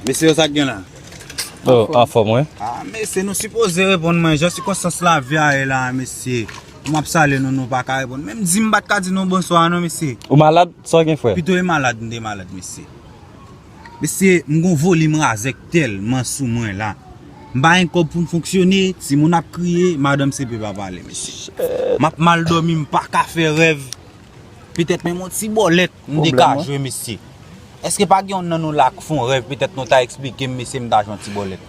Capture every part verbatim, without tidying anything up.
Mesye yo, sa k gen la? Oh, anfòm, wi. Ah, mesye, nou sipoze reponn mwen. Jan sikonstans lavi a ye la, mesye. M ap salye nou, nou pa ka reponn. Menm di m pa t ka di nou bonswa non, mesye. Ou malad? Sa w gen, frè? Pito e malad, m te malad, mesye. Mesye, m gon volim razè k tèlman sou mwen la. M pa gen kòb pou m fonksyone, timoun ap kriye, madanm se pe pa pale, mesye. M ap mal dòmi, m pa ka fè rèv. Petèt menm yon ti bòlèt m te ka jwe, mesye. Èske pa gen youn nan nou la k fè yon rèv? Petèt nou ta eksplike m, mesye, m ta jwe yon ti bòlèt.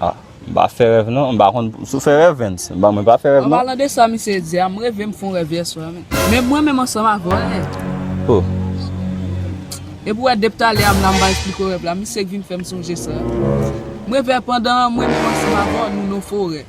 Ah, m pa fè rèv non, m pa konn si w fè rèv, Vens. M pa, mwen pa fè rèv non. An palan de sa misye di a, m reve m fè yon rèv yè swa menm. Men mwen menm ansanm avè w, nèg. Oh. Epi w wè depi talè a m la m pa eksplike w rèv la, misye k vin fè m sonje sa. M reve pandan mwen menm ansanm avè w, nou nan forè.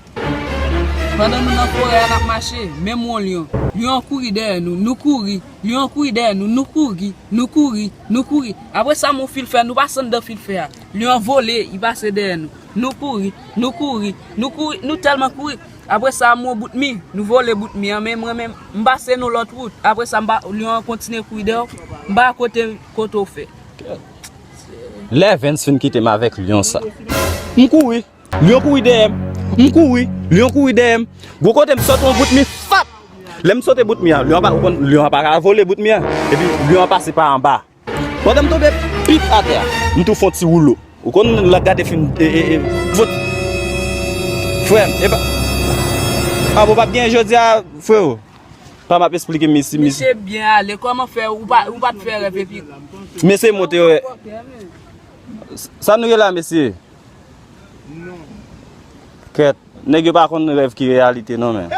Pandan nou nan forè a n ap mache, menm yon lyon. Lyon an kouri dèyè nou, nou kouri. Lyon an kouri dèyè nou, nou kouri, nou kouri, nou kouri. Apre sa m wè yon fil fè, nou pase anndan fil fè a. Lyon an vole, li pase dèyè nou. Nou kouri, nou kouri, nou kouri, nou tèlman kouri. Apre sa m wè yon bout mi, nou vole bout mi an, men mwen menm, m pase yon lòt wout. Apre sa m pa, lyon an kontinye kouri dèyè w, m pa kote, kote w fè. Lè Vens fin kite m avèk lyon sa. M kouri. Lyon kouri dèyè m. M kouri. Lyon kouri dèyè m. Gwo kote m sote yon bout mi, fap! Lè m sote bout mi an, lyon an pa, ou konn, lyon an pa ka vole bout mi an. Epi lyon an pase pa anba. Pandan m tonbe pip atè a, m tou fè yon ti woulo. Ou konn lè gade fim, e, e, e, fout. Frè m, e pa. A bon, p ap gen jodi a, freo. Pa m ap esplike m isi, isi. Misye byen ale, kòman fè ou pa, ou pa t fè rèv epi. Mesye monte, wè. Sa nou ye la, mesye? Kèt, nèg yo pa konn rèv ki reyalite non, men.